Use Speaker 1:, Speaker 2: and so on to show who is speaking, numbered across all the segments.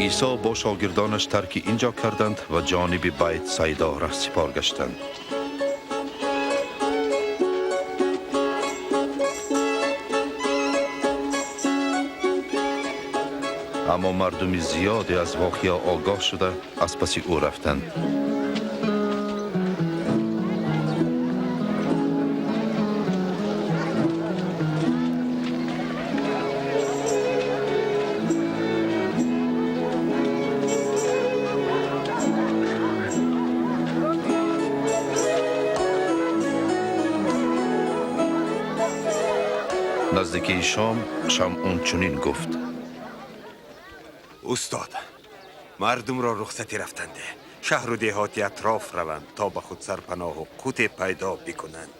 Speaker 1: Исо бо шогирдонаш тарки ин ҷо карданд ва ҷониби Байт Сайдо раҳсипор гаштанд. Аммо мардуми зиёде аз воқеа огоҳ шуда, аз паси ӯ рафтанд. Наздикии шом Шамъун чунин гуфт:
Speaker 2: Устод, мардумро рухсати рафтан деҳ, шаҳру деҳоти атроф раванд, то ба худ сарпаноҳу қуте пайдо бикунанд.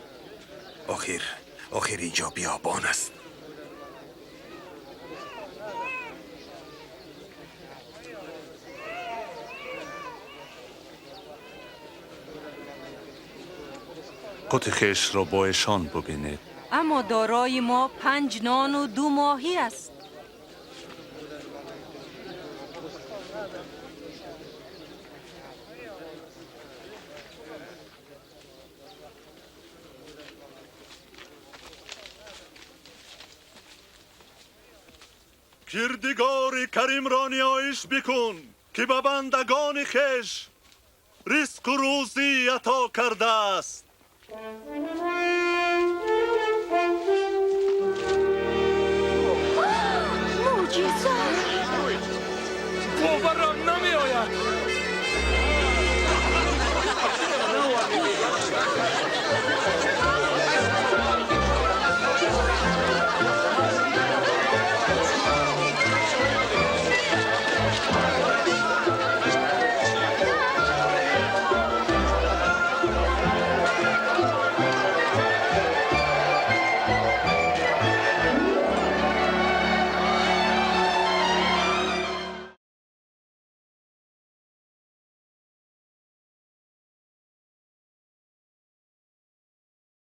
Speaker 2: Охир инҷо биёбон аст.
Speaker 3: Қути хешро бо эшон бубинед.
Speaker 4: Аммо дорои мо панҷ нону ду моҳӣ аст.
Speaker 3: Кирдигори Каримро ниёиш бикун, ки ба бандагони хеш ризқу рӯзӣ ато кардааст.
Speaker 4: Мӯъҷиза!
Speaker 5: Боварам намеояд.